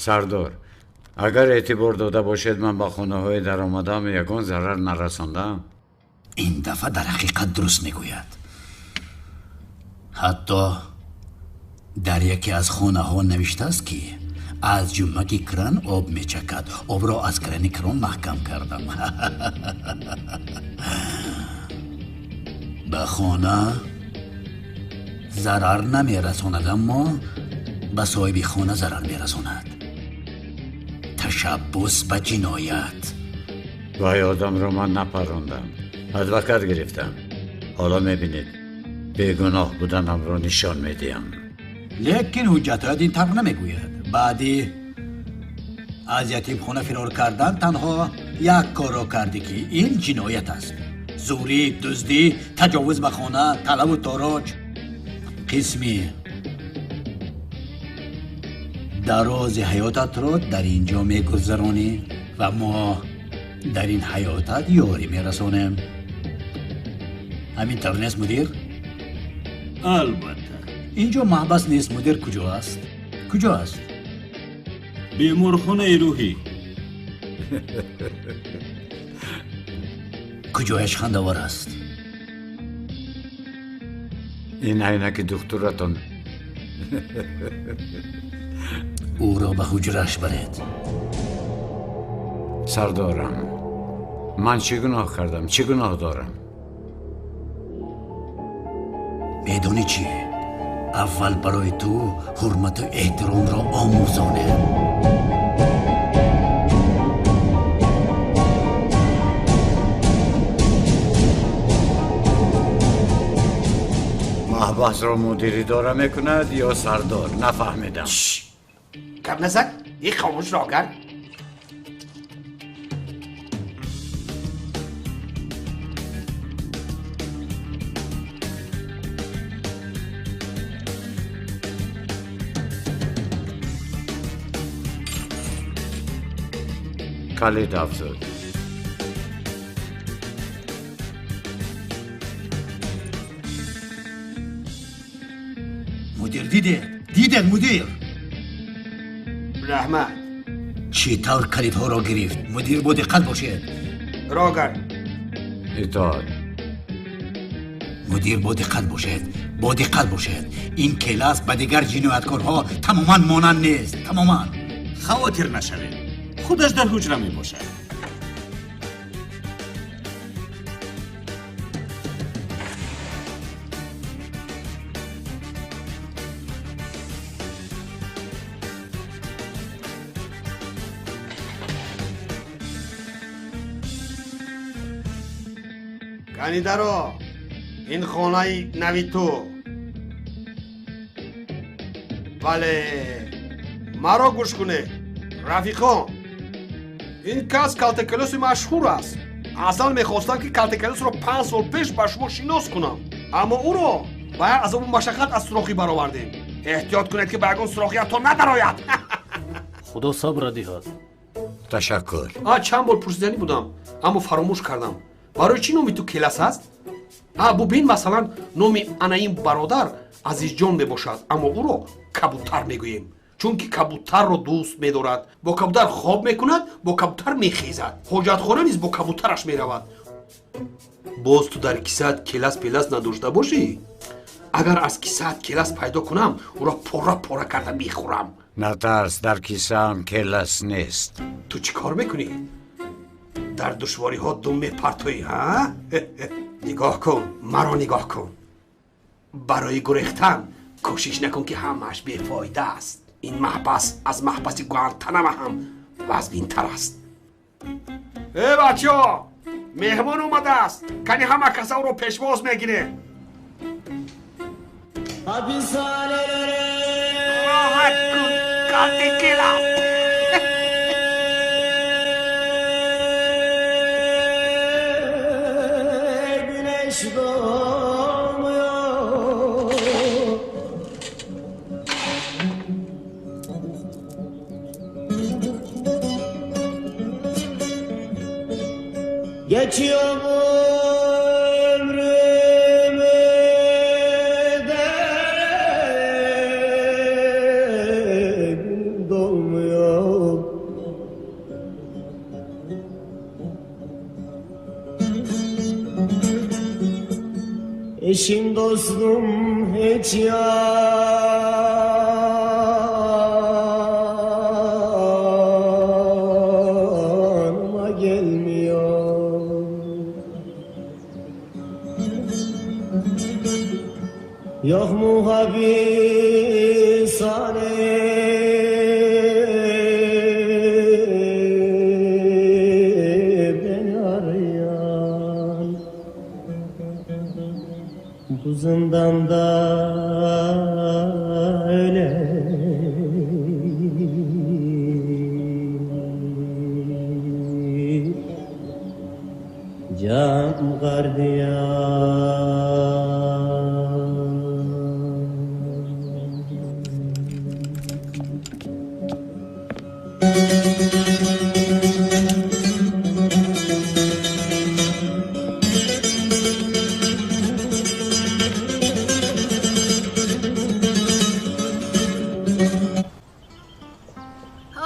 Сардор, агар эътибор дода бошед, ман ба хонаҳои даромадаам ягон зарар нарасондам. Ин дафъа дар ҳақиқат дуруст мегӯяд. Ҳатто дар яке аз хонаҳо навиштааст, ки аз ҷумаки кран об мечакад. Обро аз крани крон маҳкам кардам. Ба хона зарар намерасонад, аммо ба соҳиби хона зарар мерасонад. Ташаббус ба ҷиноят. Вай одамро ман напарондам, адвокат гирифтам. Ҳоло мебинед, бегуноҳ буданамро нишон медиҳам. Лекин ҳуҷҷатҳоят ин тавр намегӯяд. Баъди аз ятимхона фирор кардан танҳо як корро кардӣ, ки ин ҷиноят аст. Зӯрӣ, дуздӣ, таҷовуз ба хона, талабу тороҷ. Қисми дарози ҳаётатро дар ин ҷо мегузаронӣ ва мо дар ин ҳаётат ёрӣ мерасонем. Ҳамин тавр нест, мудир? Албатта. Ин ҷо маҳбас нест, мудир. Куҷо аст? Куҷо аст? Беморхонаи рӯҳӣ. Куҷояш хандавор аст? Ин айнаки духтуратон. Ӯро ба ҳуҷраш баред. Сардорам, ман чӣ гуноҳ кардам? Чӣ гуноҳ дорам? Медонӣ чӣ? Аввал барои ту ҳурмату эҳтиромро омӯзонем. Маҳбасро мудир идора мекунад ё сардор? Нафаҳмидам. Гап назан, ин хомӯш рогар. Калид афзуд. Мудир, дидед? Дидед, мудир? Раҳмат. Чӣ тавр калидҳоро гирифт? Мудир, бо диққат бошед. Рогар. Итоат. Мудир, бо диққат бошед, бо диққат бошед. Ин келас ба дигар ҷинояткорҳо тамоман монанд нест, тамоман. Хавотир нашавед, худаш дар ҳуҷра мебошад. Канидаро, ин хонаи нави ту. Бале, маро гӯш кунед, рафиқон. Ин кас калтакелоси машҳур аст. Аслан мехостам, ки калтакелосро 5 сол пеш ба шумо шинос кунам, аммо ӯро ба як азобу машаққат аз сурохӣ баровардем. Эҳтиёт кунед, ки ба ягон сурохиятон надарояд. Худо сабра диҳад. Ташаккур. Чанд бор пурсиданӣ будам, аммо фаромӯш кардам. Барои чӣ номи ту Келас аст? Бубин, масалан, номи анаин бародар Азизҷон мебошад, аммо ӯро кабутар мегӯем, чунки кабутарро дӯст медорад. Бо кабутар хоб мекунад, бо кабутар мехезад. Ҳоҷатхона низ бо кабутараш меравад. Боз ту дар кисаат келас пелас надошта бошӣ? Агар аз кисаат келас пайдо кунам, ӯро пора пора карда мехӯрам. Натарс, дар кисаам келас нест. Ту чӣ кор мекунӣ? Дар душвориҳо дум мепартоӣ, ҳа? Нигоҳ кун, маро нигоҳ кун. Барои гурехтан Кӯшиш накун ки ҳамааш бефоида аст. Ин маҳбас аз маҳбаси Гуантанамо ҳам вазнинтар аст. Э бачаҳо, меҳмон омадааст. Кани ҳама каса ӯро пешвоз мегирем. Роҳат кун, калтакелас. Güneş doğmuyor. Geçiyor bu ömrümü de gün dolmuyor. Eşim dostum hiç yanıma gelmiyor. Yok mu hapishane beni arayan? Bu zindanda öyle can gardiyan.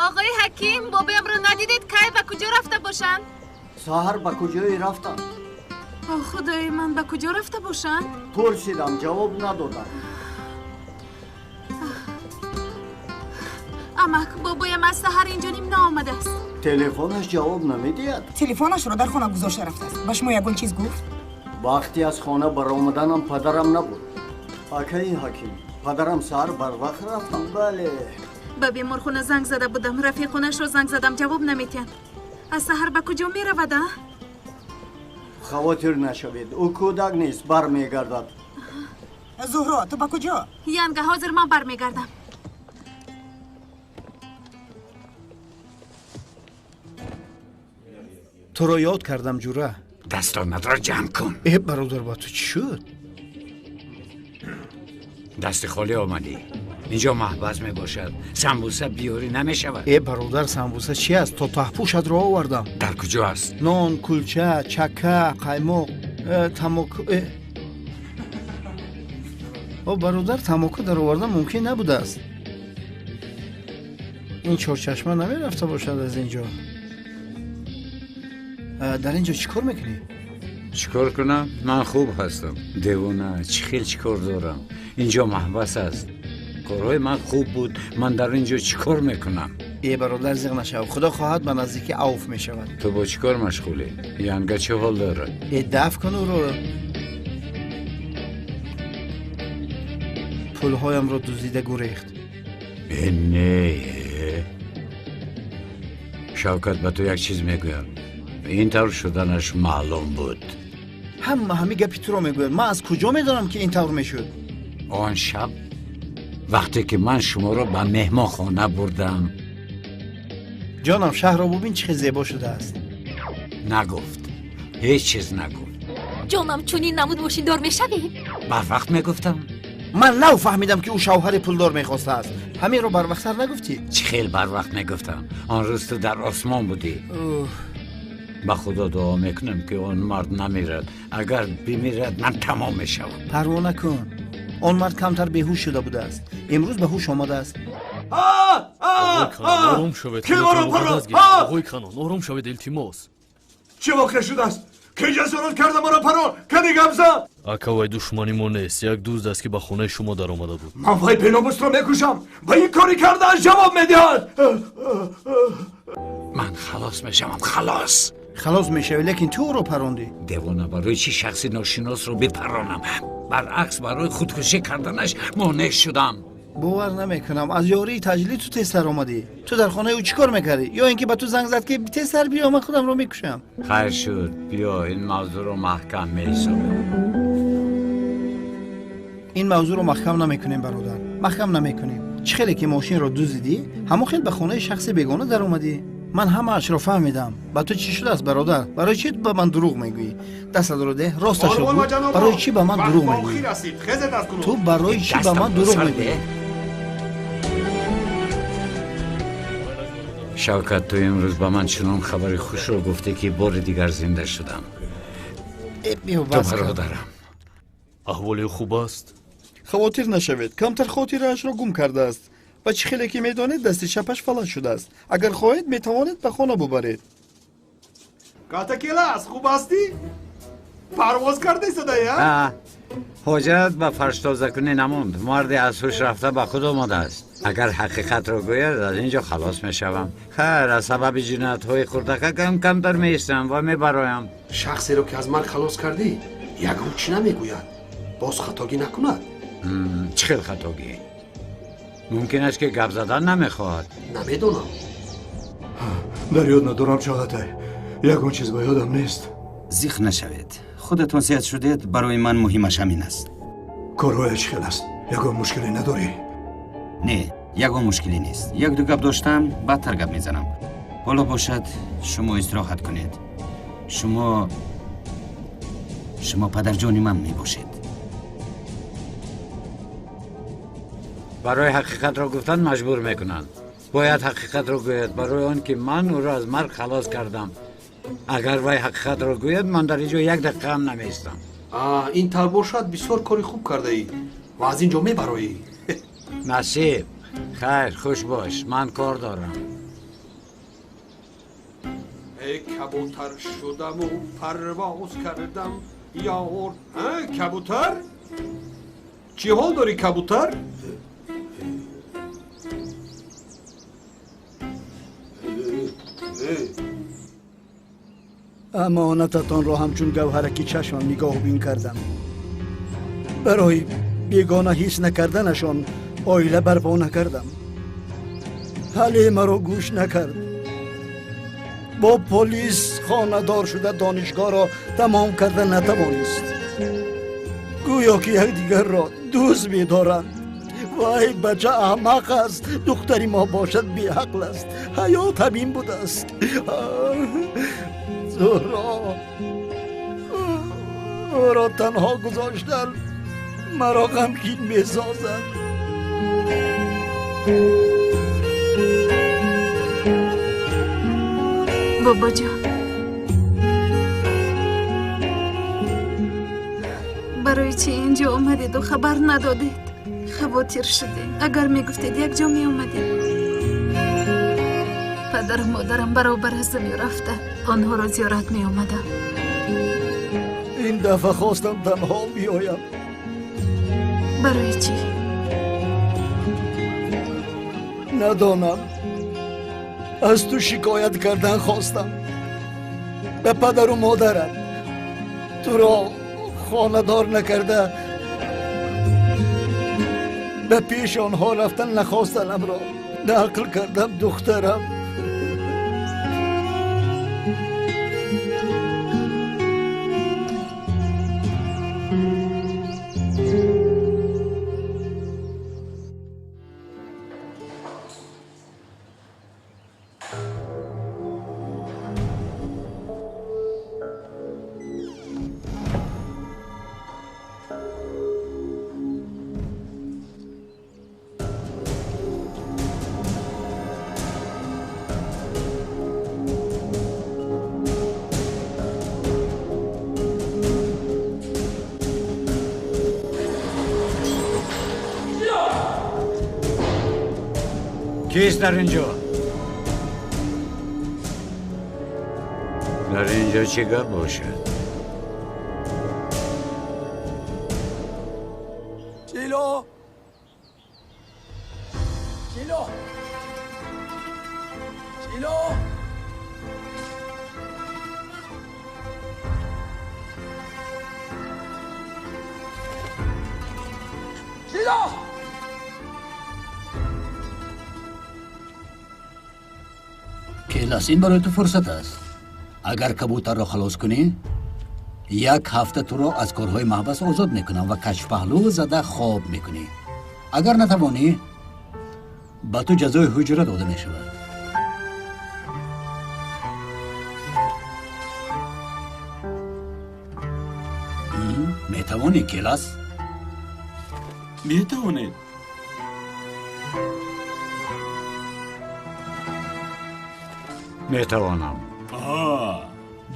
Оғои ҳаким, бобоямро надидед? Кай ба куҷо рафта бошанд? Саҳар ба куҷое рафтанд? О, худои ман, ба куҷо рафта бошанд? Пурсидам, ҷавоб надоданд. Амак, бобоям аз саҳар инҷо ним наомадааст. Телефонаш ҷавоб намедиҳад. Телефонашро дар хона гузошта рафтааст. Ба шумо ягон чиз гуфт? Вақте аз хона баромаданам падарам набуд. Акаи ҳаким, падарам саҳар барвақт рафтанд. Бале. Ба беморхона занг зада будам, рафиқонашро занг задам, ҷавоб наметиҳанд. Аз саҳар ба куҷо меравад, а? Хавотир нашавед, ӯ кӯдак нест, бармегардад. Зуҳро, ту ба куҷо? Янга, ҳозир ман бармегардам. Туро ёд кардам, ҷура. Дастонатро ҷамъ кун. Э, бародар, ба ту чӣ шуд? Дасти холӣ омадӣ. Инҷо маҳбас мебошад. Самбуса биёрӣ намешавад. Э, бародар, самбуса чи аст? То таҳпӯшатро овардам. Дар куҷо аст? Нон, кулча, чака, қаймоқ, тамоку. О, бародар, тамоку даровардан мумкин набудааст. Ин чорчашма намерафта бошад аз ин ҷо. Дар ин ҷо чӣ кор мекунӣ? Чӣ кор кунам? Ман хуб ҳастам. Девона, чӣ хел чӣ кор дорам? Инҷо маҳбас аст. Корҳои ман хуб буд. Ман дар ин ҷо чӣ кор мекунам? Э, бародар, зиқ нашав. Худо хоҳад ба наздикӣ авф мешавад. Ту бо чӣ кор машғулӣ? Янга чӣ ҳол дорад? Э, даф кун ӯро. Пулҳоямро дуздида гурехт. Э, не. Шавкат, ба ту як чиз мегӯям. Ин тавр шуданаш маълум буд. Ҳама ҳамин гапи туро мегӯяд. Ман аз куҷо медонам, ки ин тавр мешуд? Он шаб вақте ки ман шуморо ба меҳмонхона бурдам. Ҷонам, шаҳрро бубин, чӣ хел зебо шудааст. Нагуфт, ҳеҷ чиз нагуфт. Ҷонам, чунин намуд мошиндор мешавӣ? Барвақт мегуфтам. Ман нав фаҳмидам, ки ӯ шавҳари пулдор мехостааст. Ҳаминро барвақттар нагуфтӣ? Чӣ хел барвақт мегуфтам? Он рӯз ту дар осмон будӣ. Ба худо дуо мекунам, ки он мард намирад. Агар бимирад, ман тамом мешавам. Парво накун. Он мард камтар беҳуш шуда будааст. Имрӯз ба ҳуш омадааст. Ором шавед, оғои канон, ором шавед, илтимос. Чӣ воқеа шудааст? Ки ҷасорат карда маро парон? Кани гап зад? Ака, вай душмани мо нест, як дузд аст, ки ба хонаи шумо даромада буд. Ман вай беномусро мекушам ва ин кори кардааш ҷавоб медиҳад. Ман халос мешавам, халос. Халос мешавӣ, лекин ту ӯро парондӣ. Девона, барои чӣ шахси ношиносро бипаронам? Баръакс, барои худкушӣ карданаш монеъ шудам. Бовар намекунам, аз ёрии таҷлил ту тезтар омадӣ. Ту дар хонаи ӯ чӣ кор мекардӣ? Ё ин ки ба ту занг зад, ки тезтар биё, ман худамро мекушам? Хайр шуд, биё ин мавзӯъро маҳкам меҳисобем. Ин мавзӯъро маҳкам намекунем, бародар, маҳкам намекунем. Чӣ хеле ки мошинро дуздидӣ, ҳамон хел ба хонаи шахси бегона даромадӣ. Ман ҳамаашро фаҳмидам. Ба ту чӣ шудааст, бародар? Барои чӣ ба ман дурӯғ мегӯӣ? Дастатро деҳ, росташро гӯ. Барои чӣ ба ман дурӯғ мегӯӣ? Ту барои чӣ ба ман дурӯғ мегӯӣ? Шавкат, ту имрӯз ба ман чунон хабари хушро гуфтӣ, ки бори дигар зинда шудам. Ту бародарам. Аҳволи хуб аст? Хавотир нашавед, камтар хотираашро гум кардааст. Ва чӣ хеле ки медонед, дасти чапаш фалаҷ шудааст. Агар хоҳед, метавонед ба хона бубаред. Калтакелас, хуб ҳастӣ? Парвоз карда истодаӣ, а? Ҳоҷат ба фарштозакунӣ намонд. Марде аз ҳуш рафта ба худ омадааст. Агар ҳақиқатро гӯяд, аз ин ҷо халос мешавам. Хайр, аз сабаби ҷиноятҳои хурдакакам камтар меистам ва мебароям. Шахсеро ки аз марг халос кардӣ, ягон чӣ намегӯяд. Боз хатогӣ накунад. Чӣ хел хатогӣ? Мумкин аст, ки гап задан намехоҳад. Намедонам. Дар ёд надорам, Чоғатай. Ягон чиз ба ёдам нест. Зиқ нашавед. Худатон сиҳат шудед, барои ман муҳимаш ҳамин аст. Корҳоя чӣ хел аст? Ягон мушкиле надорӣ? Не, ягон мушкиле нест. Як-ду гап доштам, баъдтар гап мезанам. Ҳоло бошад, шумо истироҳат кунед. Шумо падарҷони ман мебошед. Барои ҳақиқатро гуфтан маҷбур мекунанд. Бояд ҳақиқатро гӯяд, барои он ки ман ӯро аз марг халос кардам. Агар вай ҳақиқатро гӯяд, ман дар ин ҷо як дақиқа ҳам намеистам. Ин тавр бошад, бисёр кори хуб кардаӣ ва аз ин ҷо мебароӣ. Насиб, хайр, хуш бош, ман кор дорам. Эй кабутар шудаму парвоз кардам, ёр. Кабутар? Чӣ ҳол дорӣ, кабутар? Амонататонро ҳамчун гавҳараки чашмам нигоҳбин кардам. Барои бегона ҳис накарданашон оила барпо накардам. Ҳале маро гӯш накард. Бо полис хонадор шуда донишгоҳро тамом карда натавонист. Гӯё ки якдигарро дӯст медоранд. Вай, бача аҳмақ аст, духтари мо бошад беақл аст. Ҳаёт ҳамин будааст. Зуҳро, ӯро танҳо гузоштан маро ғамгин месозад. Бобоҷон, барои чӣ ин ҷо омадеду хабар надодед? Хавотир шудем. Агар мегуфтед, якҷо меомадем. Падару модарам баробар аз дунё рафта, онҳоро зиёрат меомадам. Ин дафъа хостам танҳо биёям. Барои чӣ? Надонам. Аз ту шикоят кардан хостам ба падару модарам. Туро хонадор накарда ба пеши онҳо рафтан нахостанамро нақл кардам, духтарам. Кист дар ин ҷо? Дар ин ҷо чӣ гап бошад? Чило! Чило! Чило! Келас, ин барои ту фурсат аст. Агар кабутарро халос кунӣ, як ҳафта туро аз корҳои маҳбас озод мекунам ва качпаҳлӯ зада хоб мекунӣ. Агар натавонӣ, ба ту ҷазои ҳуҷра дода мешавад. Метавонӣ, Келас? Метавонед. Метавонам.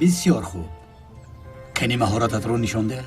Бисёр хуб. Кани маҳорататро нишон деҳ.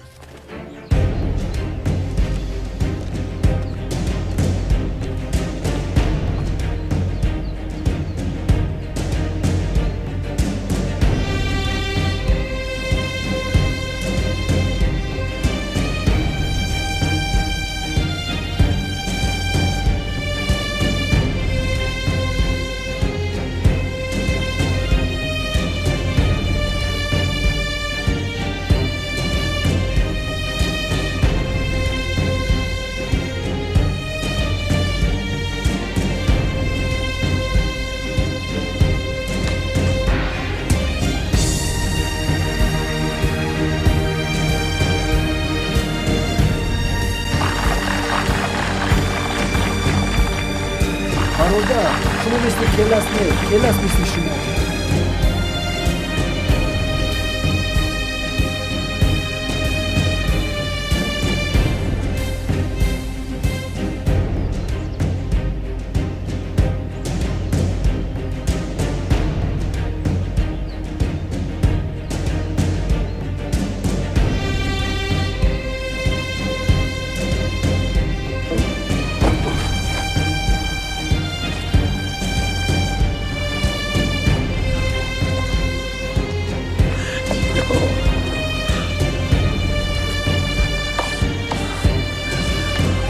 Бародар, шумо мисли Келас не, Келас мисли шумо.